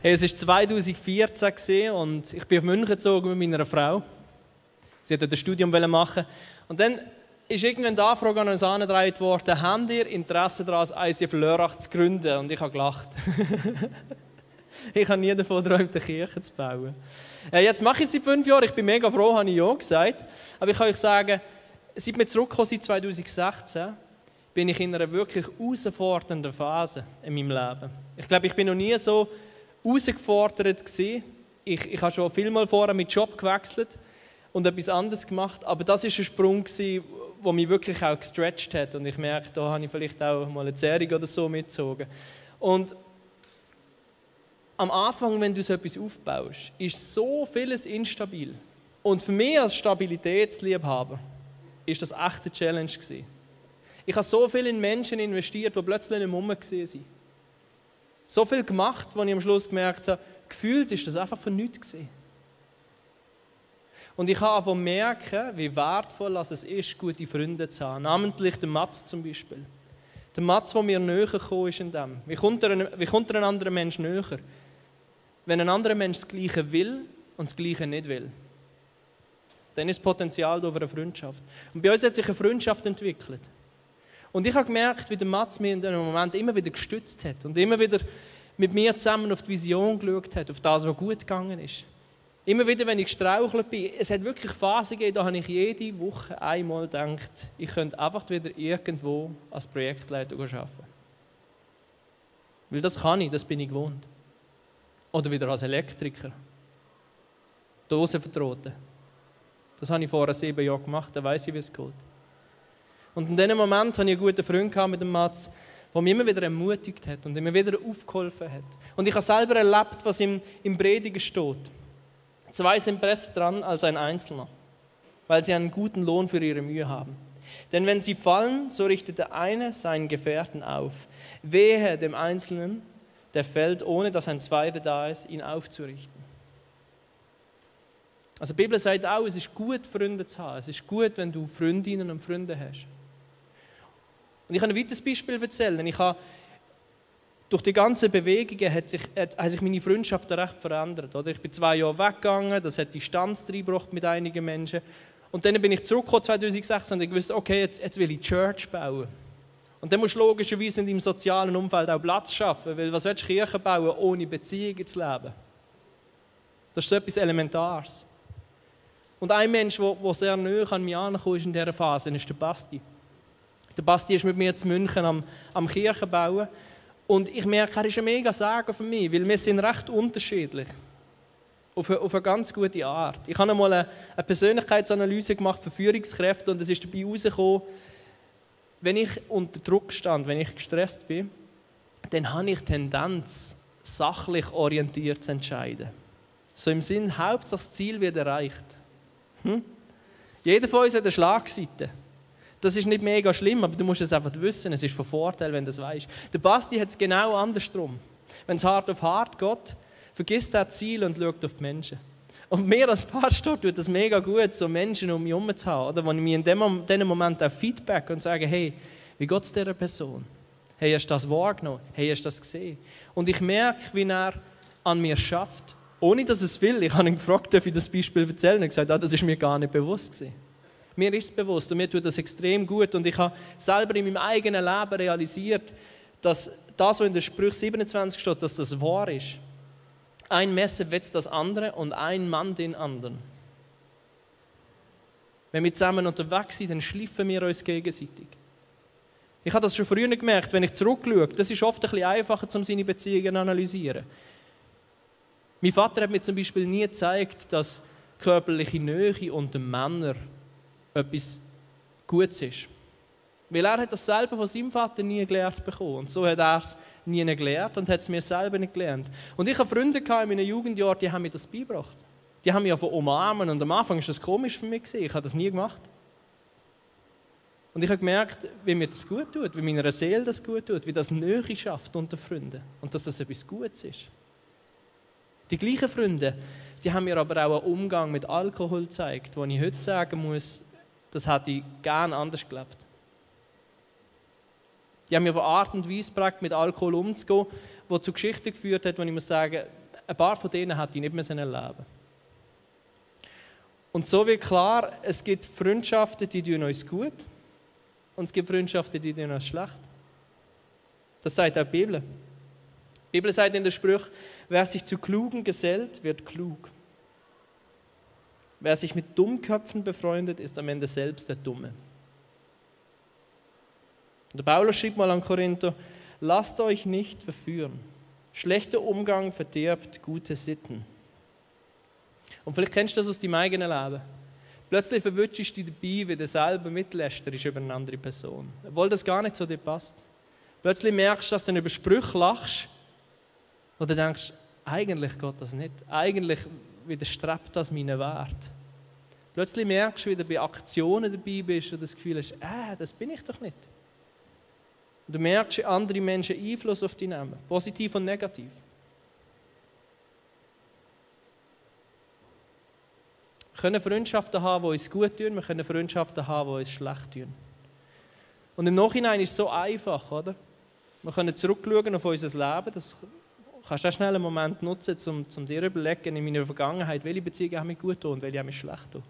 Hey, es war 2014 und ich bin auf München gezogen mit meiner Frau. Sie wollte dort ein Studium machen. Und dann ist irgendwann die Anfrage an uns angetragen worden, habt ihr Interesse daran, ein ICF Lörrach zu gründen? Und ich habe gelacht. Ich habe nie davon geträumt, eine Kirche zu bauen. Jetzt mache ich es seit 5 Jahren. Ich bin mega froh, habe ich ja gesagt. Aber ich kann euch sagen, seit wir zurückgekommen sind, 2016, bin ich in einer wirklich herausfordernden Phase in meinem Leben. Ich glaube, ich bin noch nie so herausgefordert gewesen. Ich habe schon vielmal vorher mit Job gewechselt und etwas anderes gemacht, aber das war ein Sprung, der mich wirklich auch gestretcht hat und ich merke, da habe ich vielleicht auch mal eine Serie oder so mitgezogen. Und am Anfang, wenn du so etwas aufbaust, ist so vieles instabil. Und für mich als Stabilitätsliebhaber ist das echt eine Challenge gewesen. Ich habe so viel in Menschen investiert, die plötzlich nicht mehr rum waren. So viel gemacht, wo ich am Schluss gemerkt habe, gefühlt ist das einfach für nichts gewesen. Und ich habe einfach merken, wie wertvoll es ist, gute Freunde zu haben. Namentlich den Mats zum Beispiel. Der Mats, der mir näher gekommen ist in dem. Wie kommt er ein anderer Mensch näher? Wenn ein anderer Mensch das Gleiche will und das Gleiche nicht will, dann ist das Potenzial da für eine Freundschaft. Und bei uns hat sich eine Freundschaft entwickelt. Und ich habe gemerkt, wie der Mats mir in diesem Moment immer wieder gestützt hat und immer wieder mit mir zusammen auf die Vision geschaut hat, auf das, was gut gegangen ist. Immer wieder, wenn ich gestrauchelt bin, es hat wirklich Phasen gegeben, da habe ich jede Woche einmal gedacht, ich könnte einfach wieder irgendwo als Projektleiter arbeiten. Weil das kann ich, das bin ich gewohnt. Oder wieder als Elektriker. Dosenvertrauten. Das habe ich vor 7 Jahren gemacht, da weiss ich, wie es geht. Und in diesem Moment hatte ich einen guten Freund mit dem Mats, der mich immer wieder ermutigt hat und immer wieder aufgeholfen hat. Und ich habe selber erlebt, was im Predigen steht. 2 sind besser dran als ein Einzelner, weil sie einen guten Lohn für ihre Mühe haben. Denn wenn sie fallen, so richtet der eine seinen Gefährten auf. Wehe dem Einzelnen, der fällt, ohne dass ein Zweiter da ist, ihn aufzurichten. Also die Bibel sagt auch, es ist gut, Freunde zu haben. Es ist gut, wenn du Freundinnen und Freunde hast. Und ich kann ein weiteres Beispiel erzählen. Durch die ganzen Bewegungen hat sich meine Freundschaft recht verändert. Oder? Ich bin 2 Jahre weggegangen, das hat Distanz reingebracht mit einigen Menschen. Und dann bin ich zurückgekommen 2016 und ich wusste, okay, jetzt will ich Church bauen. Und dann musst du logischerweise in deinem sozialen Umfeld auch Platz schaffen, weil was willst du Kirche bauen, ohne Beziehungen zu leben? Das ist so etwas Elementares. Und ein Mensch, der sehr nahe an mich herangekommen ist in dieser Phase, ist der Basti. Der Basti ist mit mir in München am Kirchenbauen. Und ich merke, er ist ein mega Segen für mich, weil wir sind recht unterschiedlich. Auf eine ganz gute Art. Ich habe einmal eine Persönlichkeitsanalyse gemacht für Führungskräfte und es ist dabei herausgekommen, wenn ich unter Druck stand, wenn ich gestresst bin, dann habe ich die Tendenz, sachlich orientiert zu entscheiden. So im Sinn, Hauptsache das Ziel wird erreicht. Jeder von uns hat eine Schlagseite. Das ist nicht mega schlimm, aber du musst es einfach wissen. Es ist von Vorteil, wenn du das weißt. Der Basti hat es genau andersrum. Wenn es hart auf hart geht, vergisst das Ziel und schaut auf die Menschen. Und mir als Pastor tut das mega gut, so Menschen um mich herum zu haben. Oder wenn ich mir in diesem Moment auch Feedback und sage, hey, wie geht es dieser Person? Hey, hast du das wahrgenommen? Hey, hast du das gesehen? Und ich merke, wie er an mir schafft, ohne dass es will. Ich habe ihn gefragt, darf ich das Beispiel erzählen? Und er hat gesagt, das ist mir gar nicht bewusst gewesen. Mir ist es bewusst und mir tut das extrem gut. Und ich habe selber in meinem eigenen Leben realisiert, dass das, was in der Sprüche 27 steht, dass das wahr ist. Ein Messer wetzt das andere und ein Mann den anderen. Wenn wir zusammen unterwegs sind, dann schliffen wir uns gegenseitig. Ich habe das schon früher gemerkt, wenn ich zurückschaue, das ist oft ein bisschen einfacher, um seine Beziehungen zu analysieren. Mein Vater hat mir zum Beispiel nie gezeigt, dass körperliche Nähe unter Männern etwas Gutes ist. Weil er hat das selber von seinem Vater nie gelernt bekommen. Und so hat er es nie gelernt und hat es mir selber nicht gelernt. Und ich habe Freunde in meinen Jugendjahren, die haben mir das beigebracht. Die haben mich einfach umarmen und am Anfang war das komisch für mich. Ich habe das nie gemacht. Und ich habe gemerkt, wie mir das gut tut, wie meiner Seele das gut tut, wie das Nähe schafft unter Freunden und dass das etwas Gutes ist. Die gleichen Freunde, die haben mir aber auch einen Umgang mit Alkohol gezeigt, wo ich heute sagen muss, das hätte ich gerne anders gelebt. Die haben mir auf eine Art und Weise gebracht, mit Alkohol umzugehen, die zu Geschichten geführt hat, wo ich muss sagen, ein paar von denen hätte ich nicht mehr erleben müssen. Und so wird klar, es gibt Freundschaften, die tun uns gut und es gibt Freundschaften, die tun uns schlecht. Das sagt auch die Bibel. Die Bibel sagt in der Sprüche, wer sich zu Klugen gesellt, wird klug. Wer sich mit Dummköpfen befreundet, ist am Ende selbst der Dumme. Und der Paulus schrieb mal an Korinther, lasst euch nicht verführen. Schlechter Umgang verdirbt gute Sitten. Und vielleicht kennst du das aus deinem eigenen Leben. Plötzlich verwünschst du dich dabei, wie du selber mitlästerst über eine andere Person. Obwohl das gar nicht zu dir passt. Plötzlich merkst du, dass du über Sprüche lachst oder denkst, eigentlich geht das nicht. Eigentlich widerstrebt das meinen Wert. Plötzlich merkst du, wie du bei Aktionen dabei bist und das Gefühl hast, das bin ich doch nicht. Und du merkst, wie andere Menschen Einfluss auf dich nehmen, positiv und negativ. Wir können Freundschaften haben, die uns gut tun, wir können Freundschaften haben, die uns schlecht tun. Und im Nachhinein ist es so einfach, oder? Wir können zurückschauen auf unser Leben, das kannst du auch schnell einen Moment nutzen, um dir zu überlegen, in meiner Vergangenheit, welche Beziehungen haben mich gut getan und welche haben mich schlecht getan.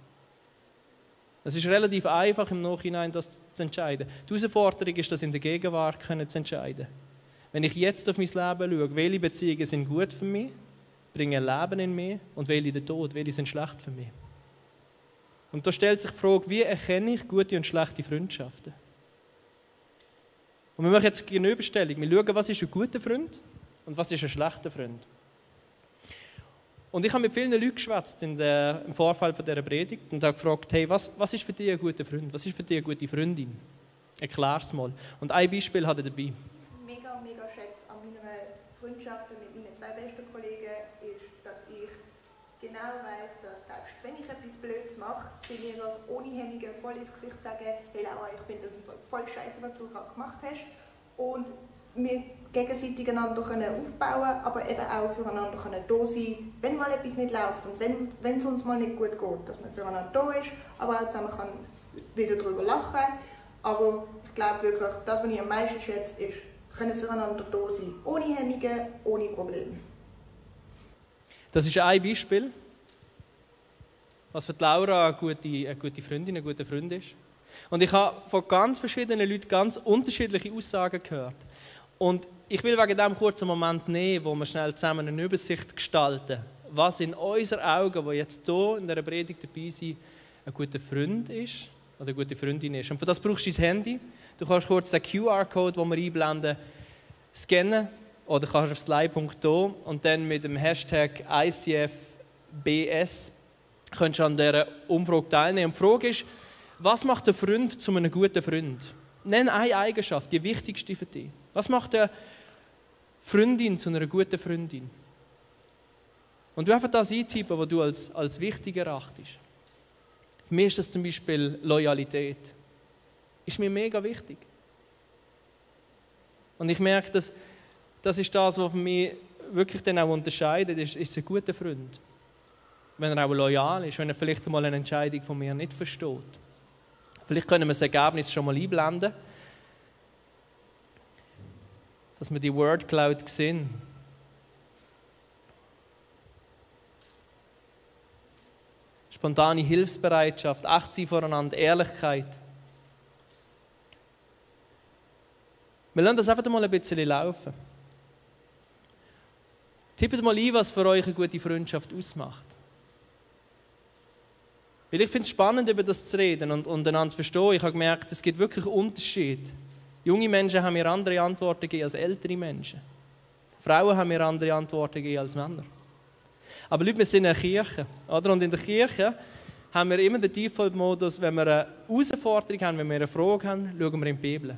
Es ist relativ einfach, im Nachhinein das zu entscheiden. Die Herausforderung ist, das in der Gegenwart zu entscheiden. Wenn ich jetzt auf mein Leben schaue, welche Beziehungen sind gut für mich, bringen Leben in mich und welche den Tod, welche sind schlecht für mich. Und da stellt sich die Frage, wie erkenne ich gute und schlechte Freundschaften? Und wir machen jetzt eine Gegenüberstellung. Wir schauen, was ist ein guter Freund und was ist ein schlechter Freund. Und ich habe mit vielen Leuten geschwätzt im Vorfeld von dieser Predigt und habe gefragt, hey, was ist für dich ein guter Freund? Was ist für dich eine gute Freundin? Erklär es mal. Und ein Beispiel hat er dabei. Mega schätze an meiner Freundschaft mit meinen zwei besten Kollegen ist, dass ich genau weiss, dass selbst wenn ich etwas Blödes mache, sie mir das ohne Hemmungen voll ins Gesicht sagen, hey Laura, ich finde das voll scheiße, was du gerade gemacht hast. Und wir gegenseitig einander aufbauen, aber eben auch füreinander da sein, wenn mal etwas nicht läuft und wenn es uns mal nicht gut geht, dass man füreinander da ist, aber auch zusammen kann wieder darüber lachen. Aber ich glaube wirklich, das, was ich am meisten schätze, ist, können füreinander da sein, ohne Hemmungen, ohne Probleme. Das ist ein Beispiel, was für die Laura eine gute Freundin, ein guter Freund ist. Und ich habe von ganz verschiedenen Leuten ganz unterschiedliche Aussagen gehört. Und ich will wegen dem kurzen Moment nehmen, wo wir schnell zusammen eine Übersicht gestalten, was in unseren Augen, die jetzt hier in dieser Predigt dabei sind, ein guter Freund ist oder eine gute Freundin ist. Und für das brauchst du dein Handy. Du kannst kurz den QR-Code, den wir einblenden, scannen oder kannst auf slide.do und dann mit dem Hashtag ICFBS kannst du an dieser Umfrage teilnehmen. Und die Frage ist, was macht ein Freund zu einem guten Freund? Nenn eine Eigenschaft, die wichtigste für dich. Was macht eine Freundin zu einer guten Freundin? Und du einfach das eintippen, was du als wichtig erachtest. Für mich ist das zum Beispiel Loyalität. Ist mir mega wichtig. Und ich merke, dass das ist das, was für mich wirklich dann auch unterscheidet, ist ein guter Freund. Wenn er auch loyal ist, wenn er vielleicht mal eine Entscheidung von mir nicht versteht. Vielleicht können wir das Ergebnis schon mal einblenden, dass wir die Word Cloud sehen. Spontane Hilfsbereitschaft, Achtsinn voreinander, Ehrlichkeit. Wir lassen das einfach mal ein bisschen laufen. Tippt mal ein, was für euch eine gute Freundschaft ausmacht. Weil ich finde es spannend, über das zu reden und einander zu verstehen. Ich habe gemerkt, es gibt wirklich Unterschiede. Junge Menschen haben mir andere Antworten gegeben als ältere Menschen. Frauen haben mir andere Antworten gegeben als Männer. Aber Leute, wir sind in einer Kirche. Oder? Und in der Kirche haben wir immer den Default-Modus, wenn wir eine Herausforderung haben, wenn wir eine Frage haben, schauen wir in die Bibel.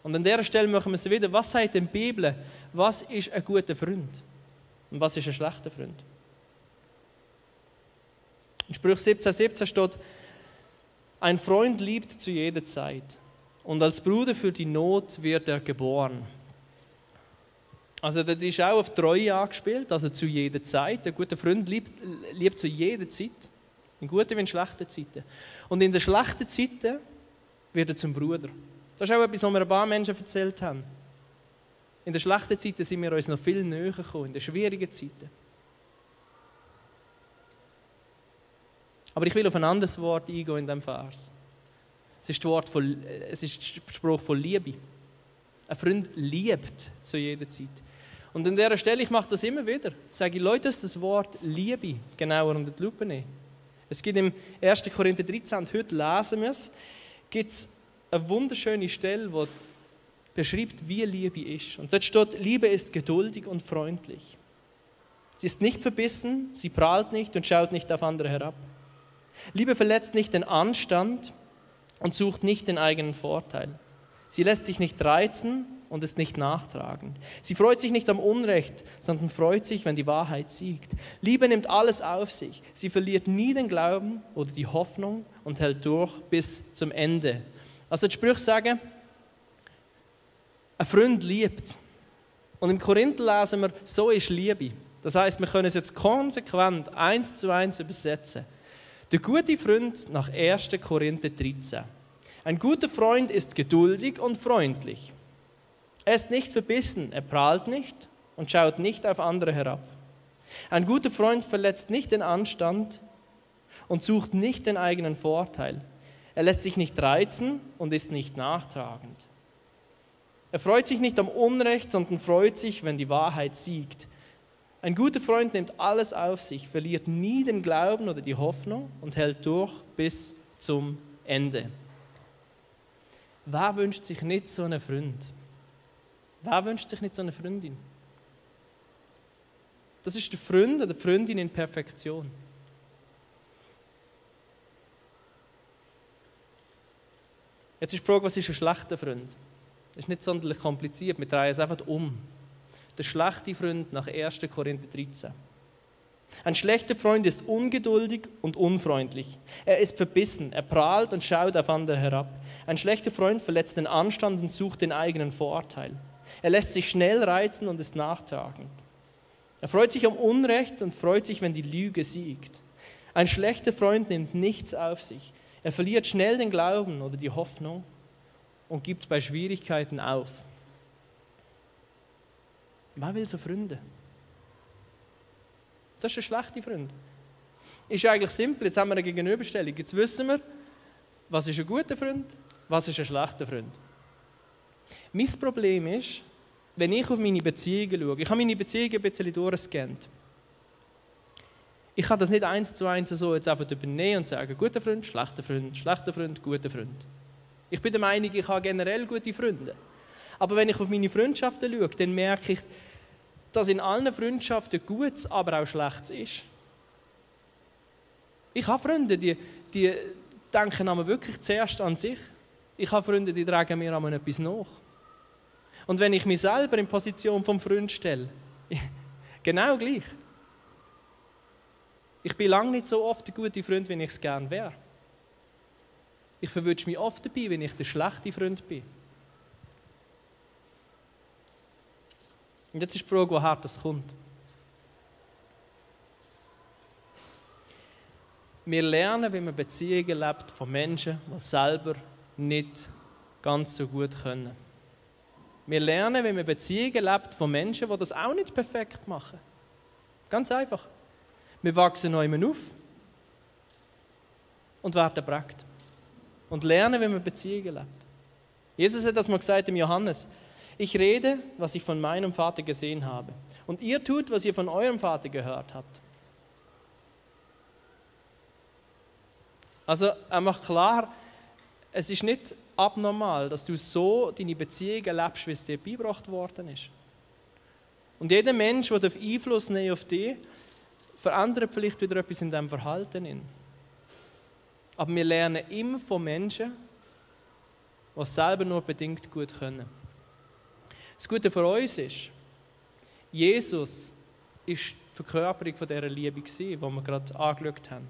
Und an dieser Stelle machen wir es wieder. Was sagt denn die Bibel? Was ist ein guter Freund? Und was ist ein schlechter Freund? In Sprüche 17,17 steht, ein Freund liebt zu jeder Zeit und als Bruder für die Not wird er geboren. Also das ist auch auf Treue angespielt, also zu jeder Zeit. Ein guter Freund liebt zu jeder Zeit, in guten wie in schlechten Zeiten. Und in den schlechten Zeiten wird er zum Bruder. Das ist auch etwas, was mir ein paar Menschen erzählt haben. In den schlechten Zeiten sind wir uns noch viel näher gekommen, in den schwierigen Zeiten. Aber ich will auf ein anderes Wort eingehen in diesem Vers. Es ist der Spruch von Liebe. Ein Freund liebt zu jeder Zeit. Und an dieser Stelle, ich mache das immer wieder, sage ich, Leute, das Wort Liebe genauer unter die Lupe nehmen. Es gibt im 1. Korinther 13, und heute lesen wir es, gibt es eine wunderschöne Stelle, die beschreibt, wie Liebe ist. Und dort steht, Liebe ist geduldig und freundlich. Sie ist nicht verbissen, sie prahlt nicht und schaut nicht auf andere herab. Liebe verletzt nicht den Anstand und sucht nicht den eigenen Vorteil. Sie lässt sich nicht reizen und ist nicht nachtragend. Sie freut sich nicht am Unrecht, sondern freut sich, wenn die Wahrheit siegt. Liebe nimmt alles auf sich. Sie verliert nie den Glauben oder die Hoffnung und hält durch bis zum Ende. Also die Sprüche sagen, ein Freund liebt. Und im Korinther lesen wir, so ist Liebe. Das heisst, wir können es jetzt konsequent 1:1 übersetzen. Der gute Freund nach 1. Korinther 13. Ein guter Freund ist geduldig und freundlich. Er ist nicht verbissen, er prahlt nicht und schaut nicht auf andere herab. Ein guter Freund verletzt nicht den Anstand und sucht nicht den eigenen Vorteil. Er lässt sich nicht reizen und ist nicht nachtragend. Er freut sich nicht am Unrecht, sondern freut sich, wenn die Wahrheit siegt. Ein guter Freund nimmt alles auf sich, verliert nie den Glauben oder die Hoffnung und hält durch bis zum Ende. Wer wünscht sich nicht so einen Freund? Wer wünscht sich nicht so eine Freundin? Das ist der Freund oder die Freundin in Perfektion. Jetzt ist die Frage, was ist ein schlechter Freund? Das ist nicht sonderlich kompliziert, wir drehen es einfach um. Der schlechte Freund nach 1. Korinther 13. Ein schlechter Freund ist ungeduldig und unfreundlich. Er ist verbissen, er prahlt und schaut auf andere herab. Ein schlechter Freund verletzt den Anstand und sucht den eigenen Vorteil. Er lässt sich schnell reizen und ist nachtragend. Er freut sich am Unrecht und freut sich, wenn die Lüge siegt. Ein schlechter Freund nimmt nichts auf sich. Er verliert schnell den Glauben oder die Hoffnung und gibt bei Schwierigkeiten auf. Wer will so Freunde? Das ist ein schlechter Freund. Ist eigentlich simpel, jetzt haben wir eine Gegenüberstellung. Jetzt wissen wir, was ist ein guter Freund, was ist ein schlechter Freund. Mein Problem ist, wenn ich auf meine Beziehungen schaue, ich habe meine Beziehungen ein bisschen durchgescannt. Ich kann das nicht 1:1 so jetzt einfach übernehmen und sagen, guter Freund, schlechter Freund, guter Freund. Ich bin der Meinung, ich habe generell gute Freunde. Aber wenn ich auf meine Freundschaften schaue, dann merke ich, dass in allen Freundschaften Gutes, aber auch Schlechtes ist. Ich habe Freunde, die denken aber wirklich zuerst an sich. Ich habe Freunde, die tragen mir einmal etwas nach. Und wenn ich mich selber in Position vom Freund stelle, genau gleich. Ich bin lange nicht so oft ein guter Freund, wie ich es gerne wäre. Ich verwünsche mich oft dabei, wenn ich der schlechte Freund bin. Und jetzt ist die Frage, woher das kommt. Wir lernen, wie man Beziehungen lebt von Menschen, die selber nicht ganz so gut können. Wir lernen, wie man Beziehungen lebt von Menschen, die das auch nicht perfekt machen. Ganz einfach. Wir wachsen neu auf und werden geprägt. Und lernen, wie man Beziehungen lebt. Jesus hat das mal gesagt im Johannes. Ich rede, was ich von meinem Vater gesehen habe. Und ihr tut, was ihr von eurem Vater gehört habt. Also er macht klar, es ist nicht abnormal, dass du so deine Beziehungen lebst, wie es dir beigebracht worden ist. Und jeder Mensch, der Einfluss nehmen auf dich, verändert vielleicht wieder etwas in deinem Verhalten. Aber wir lernen immer von Menschen, die es selber nur bedingt gut können. Das Gute für uns ist, Jesus war die Verkörperung von dieser Liebe, die wir gerade angeschaut haben.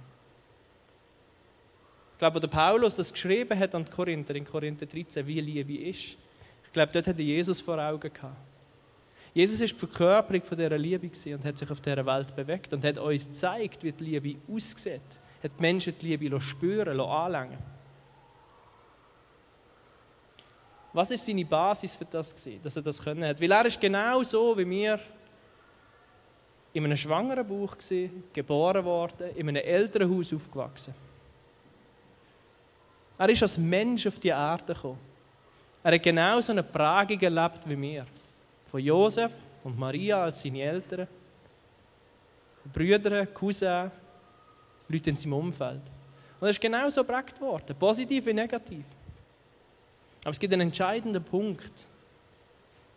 Ich glaube, als Paulus das geschrieben hat an die Korinther, in Korinther 13, wie Liebe ist, ich glaube, dort hat er Jesus vor Augen gehabt. Jesus ist die Verkörperung von dieser Liebe und hat sich auf dieser Welt bewegt und hat uns gezeigt, wie die Liebe aussieht. Hat die Menschen die Liebe spüren, anlangen. Was war seine Basis für das, dass er das können hat? Weil er ist genau so wie wir in einem schwangeren Bauch geboren worden, in einem Elternhaus aufgewachsen. Er ist als Mensch auf die Erde gekommen. Er hat genau so eine Prägung erlebt wie wir. Von Josef und Maria als seine Eltern, Brüder, Cousins, Leute in seinem Umfeld. Und er ist genau so geprägt worden, positiv wie negativ. Aber es gibt einen entscheidenden Punkt,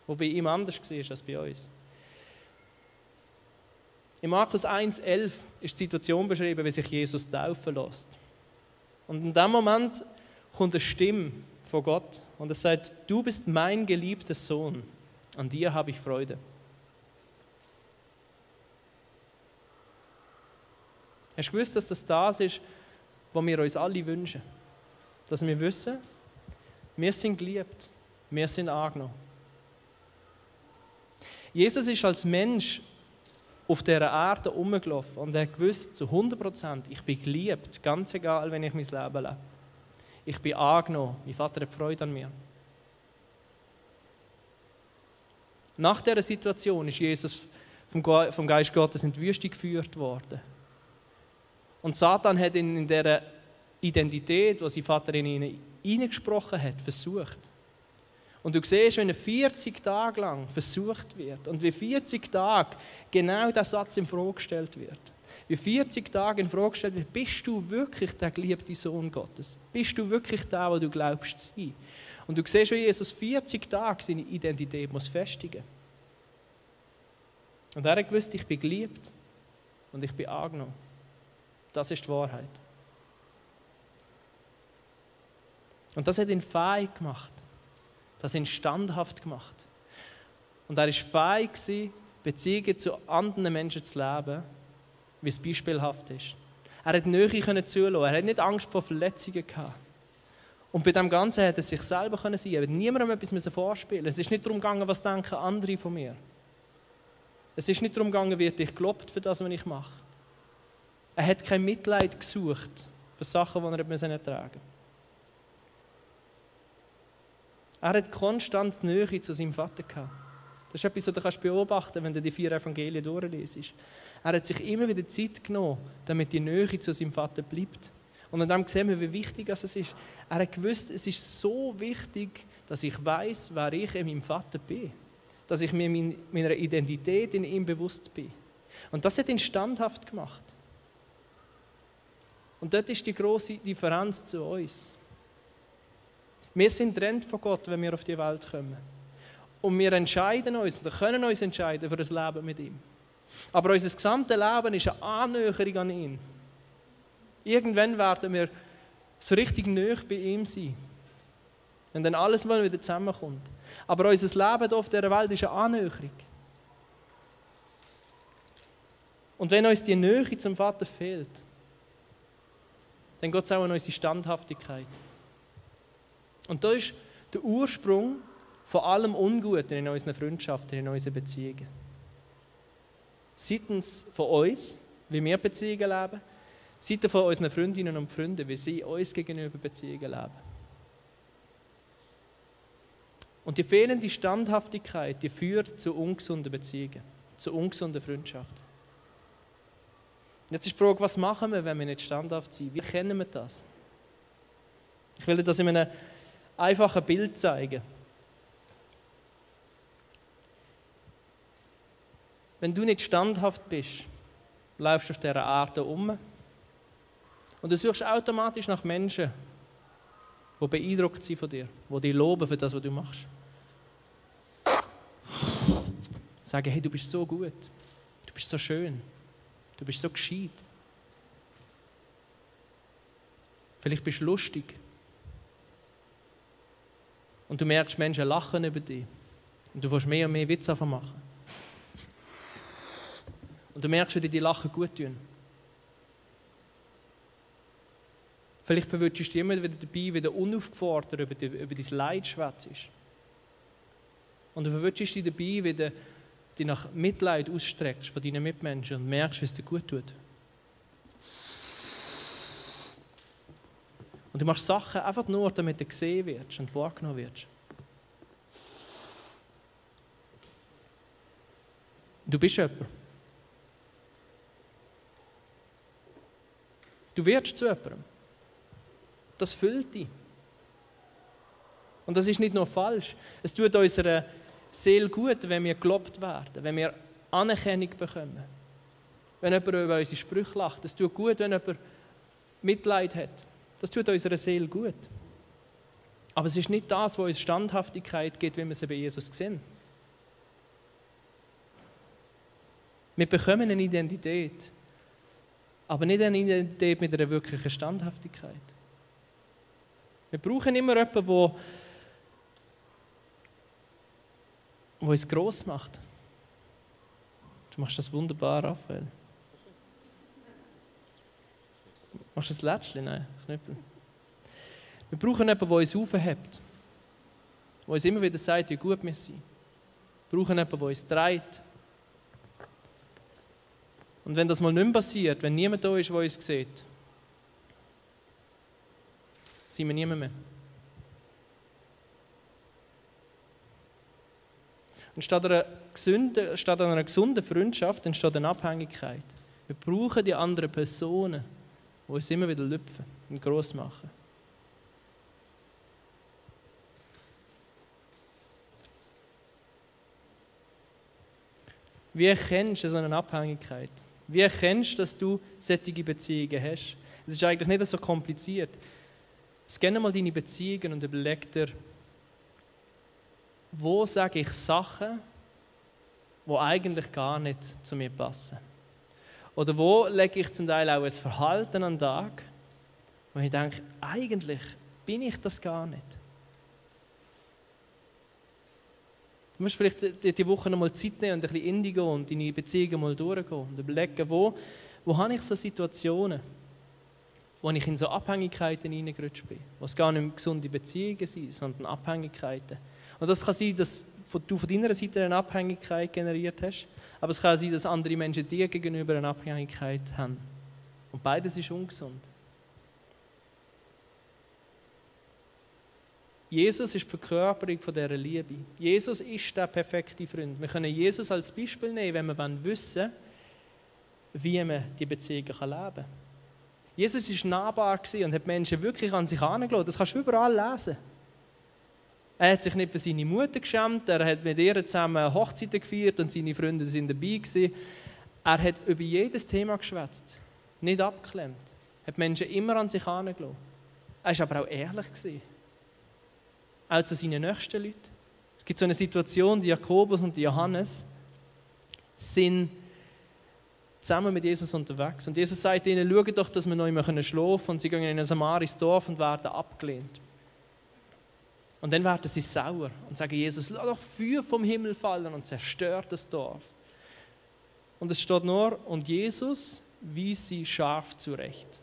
der bei ihm anders war als bei uns. In Markus 1,11 ist die Situation beschrieben, wie sich Jesus taufen lässt. Und in dem Moment kommt eine Stimme von Gott und er sagt: Du bist mein geliebter Sohn, an dir habe ich Freude. Hast du gewusst, dass das ist, was wir uns alle wünschen? Dass wir wissen, wir sind geliebt, wir sind angenommen. Jesus ist als Mensch auf dieser Erde herumgelaufen und er gewusst zu 100%, ich bin geliebt, ganz egal, wenn ich mein Leben lebe. Ich bin angenommen, mein Vater hat Freude an mir. Nach dieser Situation ist Jesus vom Geist Gottes in die Wüste geführt worden. Und Satan hat ihn in dieser Identität, die sein Vater in ihn hineingesprochen hat, versucht. Und du siehst, wenn er 40 Tage lang versucht wird und wie 40 Tage genau dieser Satz in Frage gestellt wird. Wie 40 Tage in Frage gestellt wird, bist du wirklich der geliebte Sohn Gottes? Bist du wirklich der, der du glaubst zu sein? Und du siehst, wie Jesus 40 Tage seine Identität muss festigen. Und er hat gewusst, ich bin geliebt und ich bin angenommen. Das ist die Wahrheit. Und das hat ihn fähig gemacht. Das hat ihn standhaft gemacht. Und er war fähig, Beziehungen zu anderen Menschen zu leben, wie es beispielhaft ist. Er hat Nähe zulassen. Er hat nicht Angst vor Verletzungen gehabt. Und bei dem Ganzen hat er sich selber sein können. Er hat niemandem etwas vorspielen. Es ist nicht darum gegangen, was denken andere von mir. Es ist nicht darum gegangen, wird ich gelobt für das, was ich mache. Er hat kein Mitleid gesucht für Sachen, die er nicht ertragen musste. Er hat konstant Nähe zu seinem Vater gehabt. Das ist etwas, was du beobachten kannst, wenn du die 4 Evangelien durchliest. Er hat sich immer wieder Zeit genommen, damit die Nähe zu seinem Vater bleibt. Und an dem sehen wir, wie wichtig es ist. Er hat gewusst, es ist so wichtig, dass ich weiß, wer ich in meinem Vater bin. Dass ich mir meiner Identität in ihm bewusst bin. Und das hat ihn standhaft gemacht. Und dort ist die grosse Differenz zu uns. Wir sind getrennt von Gott, wenn wir auf die Welt kommen. Und wir entscheiden uns, oder können uns entscheiden für das Leben mit ihm. Aber unser gesamtes Leben ist eine Annäherung an ihn. Irgendwann werden wir so richtig nahe bei ihm sein. Wenn dann alles mal wieder zusammenkommt. Aber unser Leben hier auf dieser Welt ist eine Annäherung. Und wenn uns die Nähe zum Vater fehlt, dann geht es auch an unsere Standhaftigkeit. Und da ist der Ursprung von allem Unguten in unseren Freundschaften, in unseren Beziehungen. Seitens von uns, wie wir Beziehungen leben, seitens von unseren Freundinnen und Freunden, wie sie uns gegenüber Beziehungen leben. Und die fehlende Standhaftigkeit, die führt zu ungesunden Beziehungen, zu ungesunden Freundschaften. Jetzt ist die Frage, was machen wir, wenn wir nicht standhaft sind? Wie kennen wir das? Ich will dir das in einem einfachen Bild zeigen. Wenn du nicht standhaft bist, läufst du auf dieser Art um und du suchst automatisch nach Menschen, die beeindruckt sind von dir, die dich loben für das, was du machst. Sagen, hey, du bist so gut, du bist so schön, du bist so gescheit. Vielleicht bist du lustig. Und du merkst, Menschen lachen über dich. Und du willst mehr und mehr Witze machen. Und du merkst, wie dir die Lachen gut tun. Vielleicht verwünschst du dich immer wieder dabei, wieder unaufgefordert über dein Leid schwätzt. Und du verwünschst dich dabei, wieder dich nach Mitleid ausstreckst von deinen Mitmenschen und merkst, wie es dir gut tut. Und du machst Sachen einfach nur, damit du gesehen wirst und wahrgenommen wirst. Du bist jemand. Du wirst zu jemandem. Das füllt dich. Und das ist nicht nur falsch. Es tut unserer Seele gut, wenn wir gelobt werden, wenn wir Anerkennung bekommen. Wenn jemand über unsere Sprüche lacht. Es tut gut, wenn jemand Mitleid hat. Das tut unserer Seele gut. Aber es ist nicht das, was uns Standhaftigkeit gibt, wie wir sie bei Jesus sehen. Wir bekommen eine Identität, aber nicht eine Identität mit einer wirklichen Standhaftigkeit. Wir brauchen immer jemanden, der uns gross macht. Du machst das wunderbar, Raphael. Machst du das Lätzchen? Nein, Knüppel. Wir brauchen jemanden, der uns aufhebt, der uns immer wieder sagt, wie gut wir sind. Wir brauchen jemanden, der uns trägt. Und wenn das mal nicht mehr passiert, wenn niemand da ist, der uns sieht, sind wir niemand mehr. Und statt einer gesunden Freundschaft entsteht eine Abhängigkeit. Wir brauchen die anderen Personen, die uns immer wieder lüpfen und gross machen. Wie erkennst du so eine Abhängigkeit? Wie erkennst du, dass du solche Beziehungen hast? Es ist eigentlich nicht so kompliziert. Scanne mal deine Beziehungen und überleg dir, wo sage ich Sachen, die eigentlich gar nicht zu mir passen. Oder wo lege ich zum Teil auch ein Verhalten an den Tag, wo ich denke, eigentlich bin ich das gar nicht. Du musst vielleicht die Woche noch mal Zeit nehmen und ein bisschen in dich gehen und deine Beziehungen mal durchgehen und überlegen, wo habe ich so Situationen, wo ich in so Abhängigkeiten hineingerutscht bin, wo es gar nicht mehr gesunde Beziehungen sind, sondern Abhängigkeiten. Und das kann sein, dass du von deiner Seite eine Abhängigkeit generiert hast, aber es kann auch sein, dass andere Menschen dir gegenüber eine Abhängigkeit haben. Und beides ist ungesund. Jesus ist die Verkörperung von dieser Liebe. Jesus ist der perfekte Freund. Wir können Jesus als Beispiel nehmen, wenn wir wissen, wie man die Beziehungen leben kann. Jesus war nahbar und hat Menschen wirklich an sich herangelassen. Das kannst du überall lesen. Er hat sich nicht für seine Mutter geschämt, er hat mit ihr zusammen Hochzeiten gefeiert und seine Freunde waren dabei gewesen. Er hat über jedes Thema geschwätzt, nicht abgeklemmt. Er hat Menschen immer an sich herangelassen. Er war aber auch ehrlich gewesen. Auch zu seinen nächsten Leuten. Es gibt so eine Situation, die Jakobus und die Johannes sind zusammen mit Jesus unterwegs. Und Jesus sagt ihnen, schaut doch, dass wir noch immer schlafen können. Und sie gehen in ein samarisches Dorf und werden abgelehnt. Und dann werden sie sauer und sagen, Jesus, lass doch Feuer vom Himmel fallen und zerstört das Dorf. Und es steht nur, und Jesus wies sie scharf zurecht.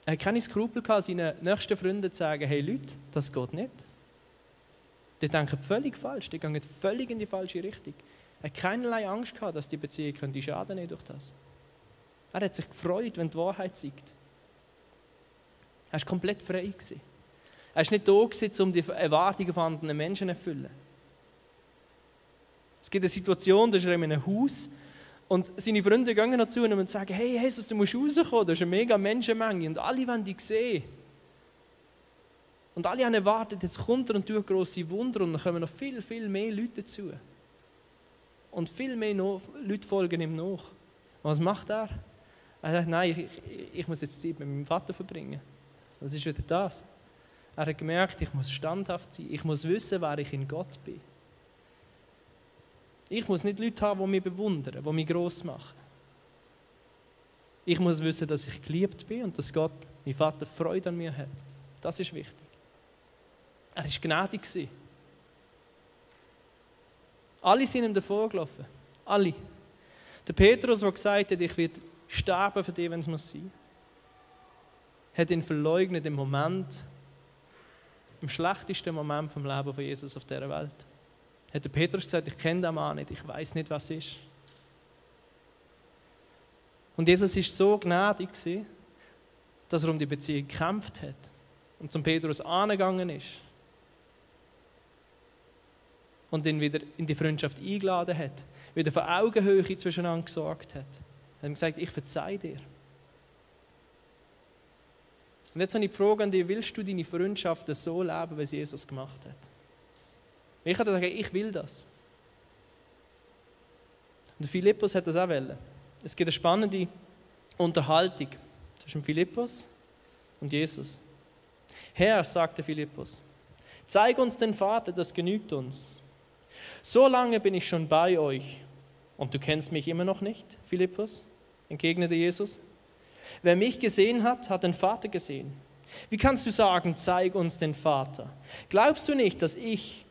Er hat keine Skrupel gehabt, seinen nächsten Freunden zu sagen, hey Leute, das geht nicht. Die denken völlig falsch, die gehen völlig in die falsche Richtung. Er hat keinerlei Angst gehabt, dass die Beziehung könnte schaden durch das. Er hat sich gefreut, wenn die Wahrheit zeigt. Er war komplett frei. Er war nicht da, um die Erwartungen von anderen Menschen zu erfüllen. Es gibt eine Situation, da ist er in einem Haus und seine Freunde gehen noch zu ihm und sagen, hey Jesus, du musst rauskommen, da ist eine mega Menschenmenge und alle wollen dich sehen. Und alle haben erwartet, jetzt kommt er und tut grosse Wunder und dann kommen noch viel, viel mehr Leute dazu. Und viel mehr Leute folgen ihm nach. Und was macht er? Er sagt, nein, ich muss jetzt Zeit mit meinem Vater verbringen. Das ist wieder das. Er hat gemerkt, ich muss standhaft sein. Ich muss wissen, wer ich in Gott bin. Ich muss nicht Leute haben, die mich bewundern, die mich gross machen. Ich muss wissen, dass ich geliebt bin und dass Gott, mein Vater, Freude an mir hat. Das ist wichtig. Er war gnädig. Alle sind ihm davor gelaufen. Alle. Der Petrus, der gesagt hat, ich werde sterben für dich, wenn es muss sein, hat ihn verleugnet im Moment, im schlechtesten Moment vom Leben von Jesus auf dieser Welt. hat der Petrus gesagt, ich kenne den Mann nicht, ich weiß nicht, was ist. Und Jesus war so gnädig, dass er um die Beziehung gekämpft hat und zum Petrus angegangen ist und ihn wieder in die Freundschaft eingeladen hat, wieder für Augenhöhe zwischeneinander gesorgt hat. Er hat ihm gesagt, ich verzeihe dir. Und jetzt habe ich die Frage an dich, willst du deine Freundschaften so leben, wie es Jesus gemacht hat? Ich kann dir sagen, ich will das. Und Philippus hat das auch wollen. Es gibt eine spannende Unterhaltung zwischen Philippus und Jesus. Herr, sagte Philippus, zeig uns den Vater, das genügt uns. So lange bin ich schon bei euch und du kennst mich immer noch nicht, Philippus, entgegnete Jesus. Wer mich gesehen hat, hat den Vater gesehen. Wie kannst du sagen, zeig uns den Vater? Glaubst du nicht, dass ich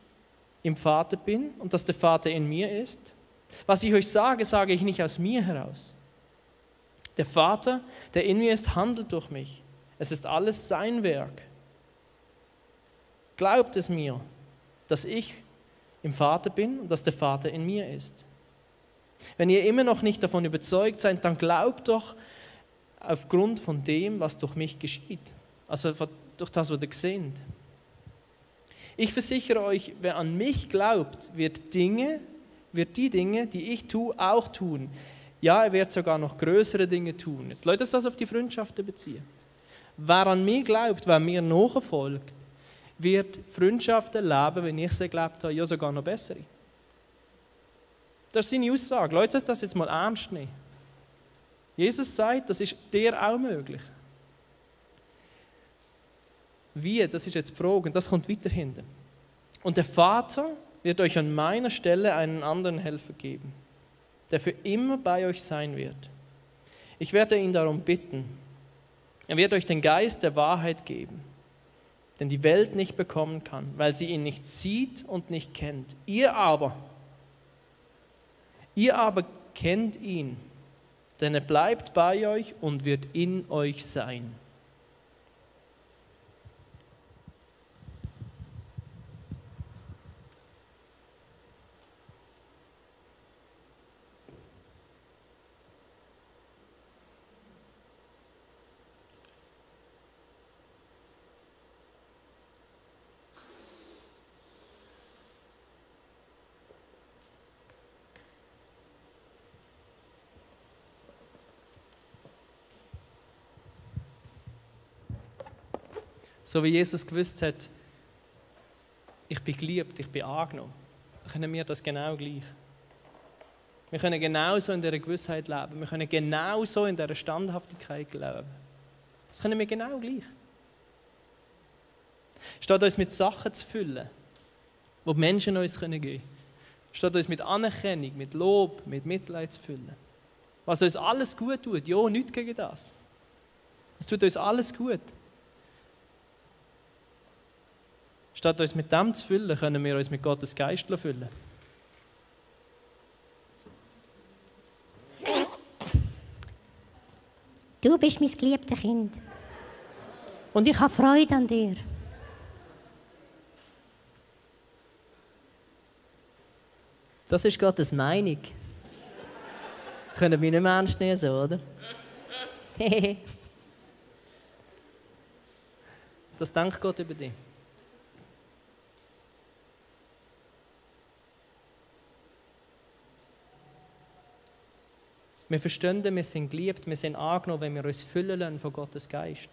im Vater bin und dass der Vater in mir ist? Was ich euch sage, sage ich nicht aus mir heraus. Der Vater, der in mir ist, handelt durch mich. Es ist alles sein Werk. Glaubt es mir, dass ich im Vater bin und dass der Vater in mir ist. Wenn ihr immer noch nicht davon überzeugt seid, dann glaubt doch aufgrund von dem, was durch mich geschieht. Also durch das, was ihr seht. Ich versichere euch, wer an mich glaubt, wird die Dinge, die ich tue, auch tun. Ja, er wird sogar noch größere Dinge tun. Jetzt Leute, das auf die Freundschaften beziehen. Wer an mich glaubt, wer mir nachfolgt, wird Freundschaften leben, wenn ich sie gelebt habe, ja sogar noch bessere. Das ist seine Aussage. Leute, das jetzt mal ernst nehmen. Jesus sagt, das ist dir auch möglich. Wie? Das ist jetzt die Frage und das kommt weiter hinten. Und der Vater wird euch an meiner Stelle einen anderen Helfer geben, der für immer bei euch sein wird. Ich werde ihn darum bitten. Er wird euch den Geist der Wahrheit geben, den die Welt nicht bekommen kann, weil sie ihn nicht sieht und nicht kennt. Ihr aber kennt ihn, denn er bleibt bei euch und wird in euch sein. So wie Jesus gewusst hat, ich bin geliebt, ich bin angenommen, dann können wir das genau gleich. Wir können genauso in dieser Gewissheit leben, wir können genauso in dieser Standhaftigkeit leben. Das können wir genau gleich. Statt uns mit Sachen zu füllen, die die Menschen uns geben können, statt uns mit Anerkennung, mit Lob, mit Mitleid zu füllen. Was uns alles gut tut, ja, nichts gegen das. Es tut uns alles gut. Statt uns mit dem zu füllen, können wir uns mit Gottes Geist füllen. Du bist mein geliebtes Kind. Und ich habe Freude an dir. Das ist Gottes Meinung. Können wir nicht mehr ernst nehmen, so, oder? Das denkt Gott über dich. Wir verstehen, wir sind geliebt, wir sind angenommen, wenn wir uns füllen lassen von Gottes Geist.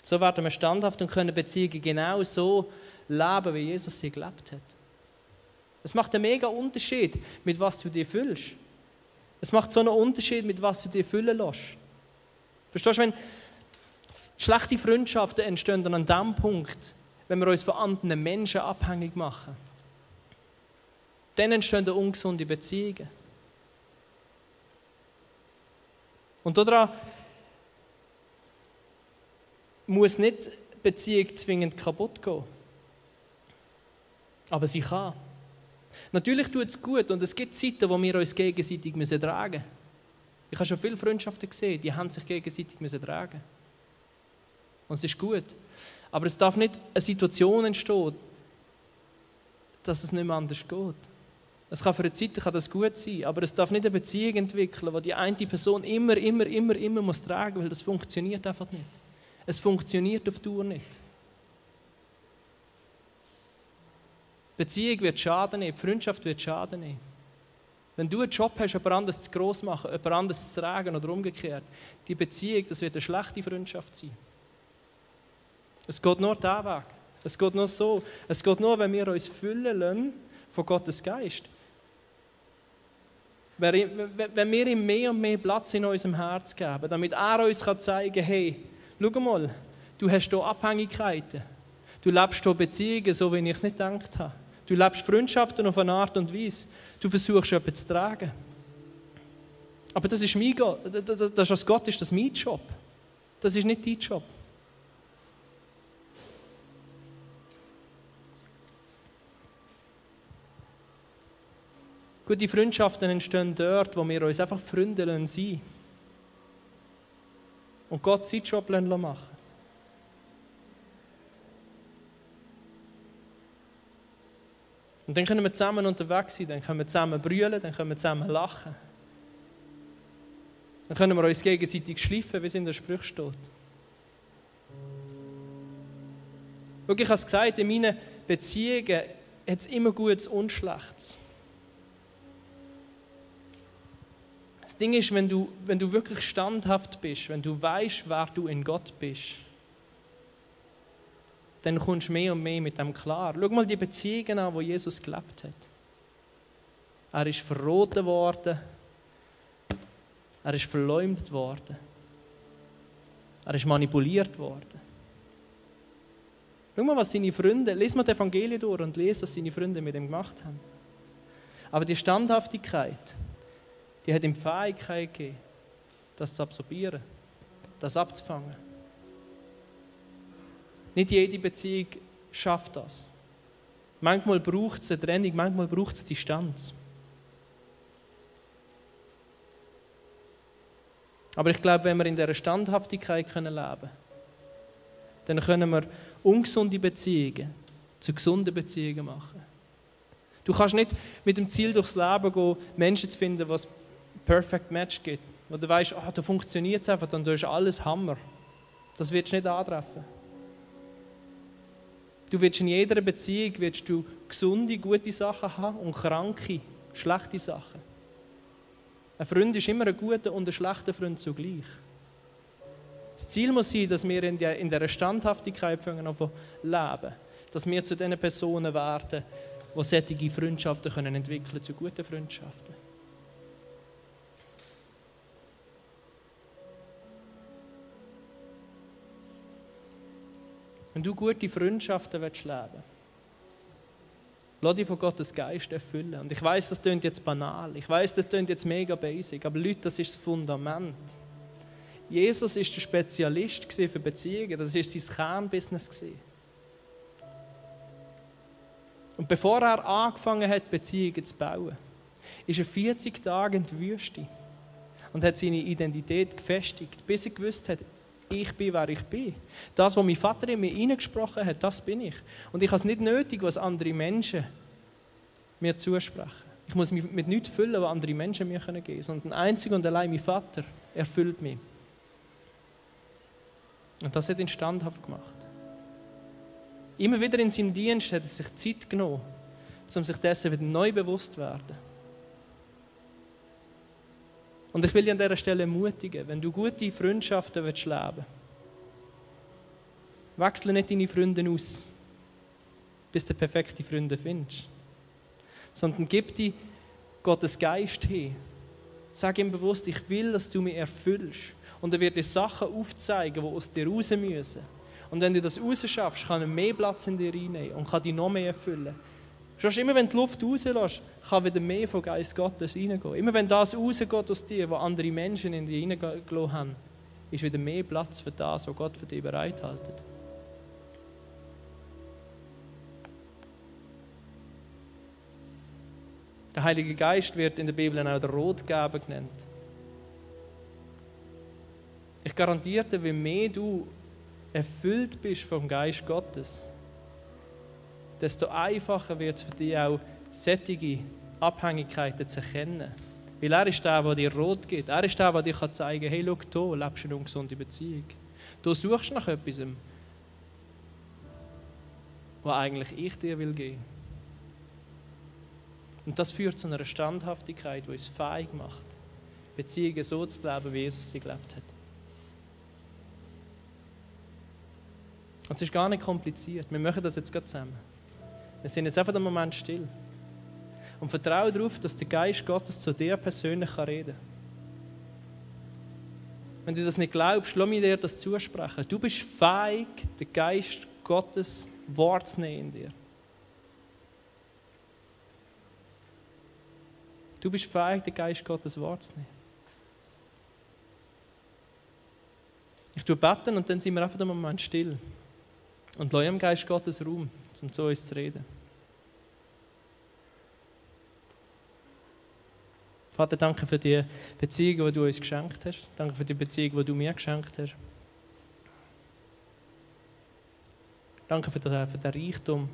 So werden wir standhaft und können Beziehungen genau so leben, wie Jesus sie gelebt hat. Es macht einen mega Unterschied, mit was du dir füllst. Es macht so einen Unterschied, mit was du dir füllen lässt. Verstehst du, wenn schlechte Freundschaften entstehen dann an dem Punkt, wenn wir uns von anderen Menschen abhängig machen, dann entstehen ungesunde Beziehungen. Und daran muss nicht die Beziehung zwingend kaputt gehen. Aber sie kann. Natürlich tut es gut und es gibt Zeiten, wo wir uns gegenseitig tragen müssen. Ich habe schon viele Freundschaften gesehen, die haben sich gegenseitig tragen. Und es ist gut. Aber es darf nicht eine Situation entstehen, dass es nicht mehr anders geht. Es kann für eine Zeit kann das gut sein, aber es darf nicht eine Beziehung entwickeln, wo die eine Person immer muss tragen, weil das funktioniert einfach nicht. Es funktioniert auf Dauer nicht. Die Beziehung wird Schaden nehmen, die Freundschaft wird Schaden nehmen. Wenn du einen Job hast, jemand anderes zu gross machen, jemand anderes zu tragen oder umgekehrt, die Beziehung, das wird eine schlechte Freundschaft sein. Es geht nur diesen Weg. Es geht nur so. Es geht nur, wenn wir uns füllen lassen von Gottes Geist. Wenn wir ihm mehr und mehr Platz in unserem Herz geben, damit er uns zeigen kann, hey, schau mal, du hast hier Abhängigkeiten. Du lebst hier Beziehungen, so wie ich es nicht gedacht habe. Du lebst Freundschaften auf eine Art und Weise. Du versuchst, jemanden zu tragen. Aber das ist mein Gott. Das ist Gott, ist das mein Job. Das ist nicht dein Job. Gute Freundschaften entstehen dort, wo wir uns einfach Freunde sein lassen. Und Gott seinen Job machen. Und dann können wir zusammen unterwegs sein, dann können wir zusammen brüllen, dann können wir zusammen lachen. Dann können wir uns gegenseitig schleifen, wie es in der Sprüche steht. Schau, ich habe es gesagt, in meinen Beziehungen hat es immer Gutes und Schlechtes. Das Ding ist, wenn du wirklich standhaft bist, wenn du weißt, wer du in Gott bist, dann kommst du mehr und mehr mit dem klar. Schau mal die Beziehungen an, die Jesus gelebt hat. Er ist verraten worden, er ist verleumdet worden, er ist manipuliert worden. Schau mal, was seine Freunde, lies mal das Evangelium durch und lese, was seine Freunde mit ihm gemacht haben. Aber die Standhaftigkeit, die hat ihm die Fähigkeit gegeben, das zu absorbieren, das abzufangen. Nicht jede Beziehung schafft das. Manchmal braucht es eine Trennung, manchmal braucht es Distanz. Aber ich glaube, wenn wir in dieser Standhaftigkeit leben können, dann können wir ungesunde Beziehungen zu gesunden Beziehungen machen. Du kannst nicht mit dem Ziel durchs Leben gehen, Menschen zu finden, was Perfect Match gibt. Wo du weißt, da funktioniert es einfach, dann ist alles Hammer. Das wirst du nicht antreffen. Du wirst in jeder Beziehung gesunde, gute Sachen haben und kranke, schlechte Sachen. Ein Freund ist immer ein guter und ein schlechter Freund zugleich. Das Ziel muss sein, dass wir in dieser Standhaftigkeit leben können, dass wir zu den Personen werden, die solche Freundschaften entwickeln können, zu guten Freundschaften. Wenn du gute Freundschaften leben willst, lass dich von Gottes Geist erfüllen. Und ich weiss, das klingt jetzt banal. Ich weiss, das klingt jetzt mega basic. Aber Leute, das ist das Fundament. Jesus war der Spezialist für Beziehungen. Das war sein Kernbusiness. Und bevor er angefangen hat, Beziehungen zu bauen, ist er 40 Tage in die Wüste und hat seine Identität gefestigt, bis er gewusst hat, ich bin, wer ich bin. Das, was mein Vater in mir hineingesprochen hat, das bin ich. Und ich habe es nicht nötig, was andere Menschen mir zusprechen. Ich muss mich mit nichts füllen, was andere Menschen mir geben können, sondern einzig und allein mein Vater erfüllt mich. Und das hat ihn standhaft gemacht. Immer wieder in seinem Dienst hat er sich Zeit genommen, um sich dessen wieder neu bewusst zu werden. Und ich will dich an dieser Stelle ermutigen, wenn du gute Freundschaften leben willst, wechsle nicht deine Freunde aus, bis du perfekte Freunde findest. Sondern gib dir Gottes Geist hin. Sag ihm bewusst, ich will, dass du mich erfüllst. Und er wird dir Sachen aufzeigen, die aus dir raus müssen. Und wenn du das rausschaffst, kann er mehr Platz in dir reinnehmen und kann dich noch mehr erfüllen. Schon immer, wenn du die Luft rauslässt, kann wieder mehr vom Geist Gottes reingehen. Immer wenn das rausgeht aus dir, was andere Menschen in dir reingelassen haben, ist wieder mehr Platz für das, was Gott für dich bereithält. Der Heilige Geist wird in der Bibel auch der Rotgeber genannt. Ich garantiere dir, wie mehr du erfüllt bist vom Geist Gottes, desto einfacher wird es für dich auch, solche Abhängigkeiten zu erkennen. Weil er ist der dir Rot gibt. Er ist der dir zeigen kann, hey, schau, hier lebst du eine ungesunde Beziehung. Du suchst nach etwas, was eigentlich ich dir geben will. Und das führt zu einer Standhaftigkeit, die uns fähig macht, Beziehungen so zu leben, wie Jesus sie gelebt hat. Und es ist gar nicht kompliziert. Wir machen das jetzt gerade zusammen. Wir sind jetzt einfach einen Moment still. Und vertraue darauf, dass der Geist Gottes zu dir persönlich reden kann. Wenn du das nicht glaubst, lass mich dir das zusprechen. Du bist fähig, den Geist Gottes wahrzunehmen in dir. Du bist fähig, den Geist Gottes wahrzunehmen. Ich bete und dann sind wir einfach einen Moment still. Und lass dem Geist Gottes Raum, um zu uns zu reden. Vater, danke für die Beziehung, die du uns geschenkt hast. Danke für die Beziehung, die du mir geschenkt hast. Danke für den Reichtum.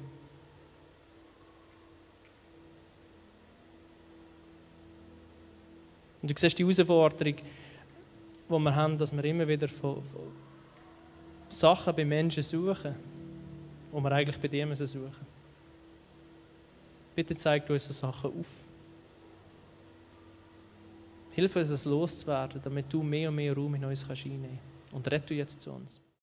Und du siehst die Herausforderung, die wir haben, dass wir immer wieder von Sachen bei Menschen suchen, die wir eigentlich bei dir suchen müssen. Bitte zeig uns so Sachen auf. Hilf uns, es loszuwerden, damit du mehr und mehr Raum in uns einnehmen kannst. Und rette du jetzt zu uns.